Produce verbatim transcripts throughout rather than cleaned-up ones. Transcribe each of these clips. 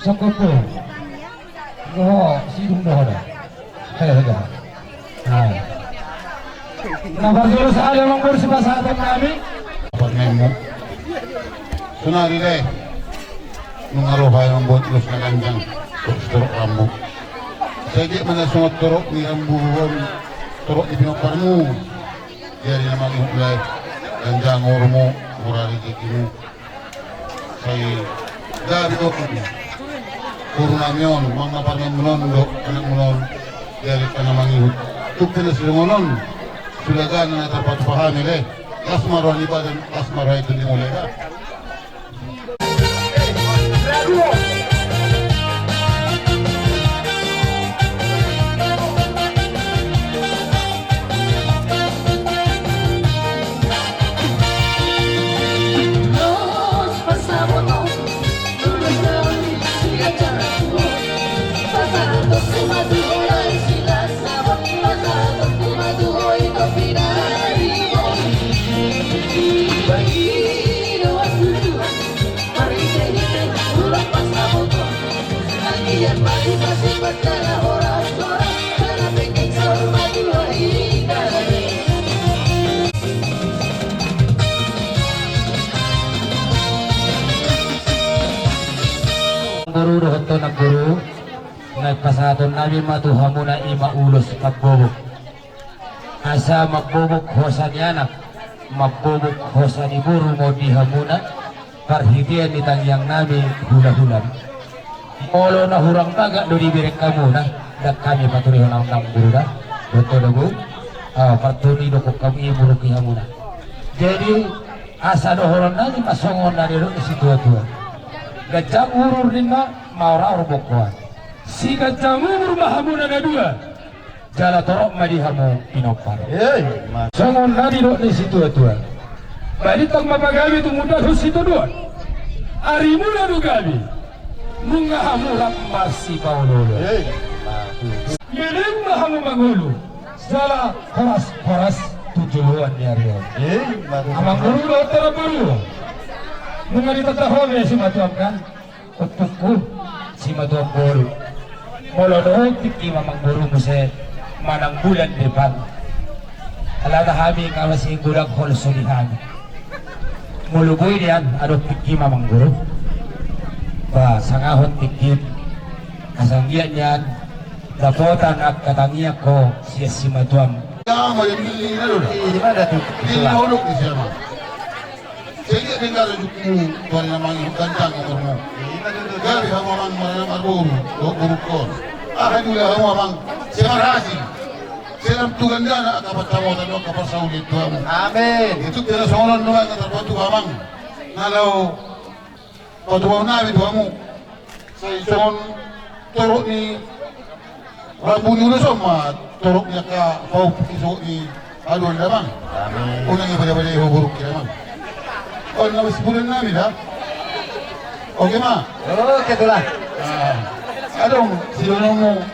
Songkop tu. Ho, sidung do ho da. Hei, hei, hei. Nah. Na parjolo sahali amang boru sipasahaton nami. Parmaenmu. Sonari le. Nunga ro hami mamboan ulos na ganjang. Torop, torop rambu. Sai dia mana songon torop ni rambu on. Torop ni pinomparmu. Jadi na mangihut lae. Ganjang umurmu. Mura rejekimu. Sai gabe dohot boru nami on, manang na parmaenmuna on dohot anakmuna on, di ari na mangihut. Tung pe na sidongan on, suda gabe na tarpatupa hami le. Las ma roha ni badan, las ma roha ni tondi muna. Boru dohot tu anak boru, na pasahaton nami ma tu hamuna i ma ulos mambobok. Asa mambobok hosa ni anak, mambobok hosa ni boru ma di hamuna, parhitean ni tangiang nami hula-hula. Molo na hurang bagak do dibereng hamuna, ndang hami paturehon amang boru da, dohot tu anak boru, ah, partondi dokon hamu i, muruk i hamuna. Jadi, asa dohonon nami ma songon na nidok ni situa-tua. Ganjang umur ninna, maor-aor bongkoan. Siganjang umur ma hamuna na dua. Jala torop ma di hamu pinompar. Songon na nidok ni situa-tua. Balintang ma pagabe tumundalhon sitadoan. Arimuna do gabe. Nunga hamu rap marsipaolo-olo. Leleng ma hamu mangolu. Jala horas-horas tu joloan ni ari on. Amang boru dohot tu anak boru. Nunga ditanda ho be simatuam kan. Uttukku, simatuam boru. Molo adong tingki ma amang boru muse manang bulan depan. Alana hami nga masigodang holso di hami. Molo boi nian adong tingki ma amang boru. Ba, sangahon tingki. Asa anggiat nian dapotan angka tangiang ho sian simatuam. Sai dia denggan rejekmu, tu ari na mangihut, ganjang umurmu. Gabe hamu amang marboru, dohot borungkon. Aha jolo hamu amang, sai marhasil. Sai lam tu gandana angka pansamotan dohot angka parsaulian tu hamu. Amin. Itu kira songon on do nga tarpatupa amang. Na laho patupaon nami tu hamu. Sai songon torop ni rambu ni ulos on ma torop ni angka pauk i sogot ni haduan da amang. Amin. Unang i bada-badai ho borungki da amang. On nama sibulan nami da. Oke ma. Oke tulang. Adong sidonganmu.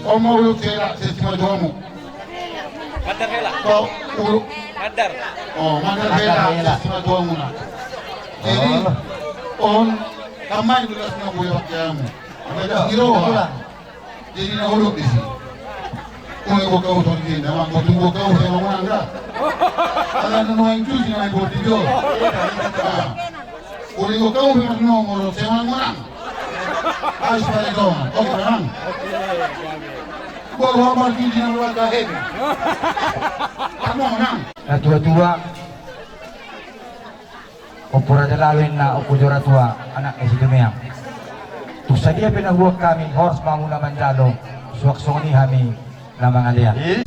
On ma ulok hela, sesi ma jomu. Mandar hela. Kau ulok. Mandar. Oh, mandar hela, sesi ma jomu na. Jadi, on, tamai dulu asna gue pakai kamu. Jadi, na ulok disi. Ule gue kau songon dia, memang gue tunggu kau sama menang dah. Ala na nuaeng cuci na gue tidur. Uli go kau pe mas no molo sewa ngorang. Ais pare dong. Oke, Bang. Baru apa di dia mereka head. Kamu menang. Na tua-tua. Ompu Raja Lalu inna, Ompu Jora Tua, anak ni Situmeang. Tung sadia pe na huboan hami, horas ma muna manjalo, suang songon i hami na mangalean.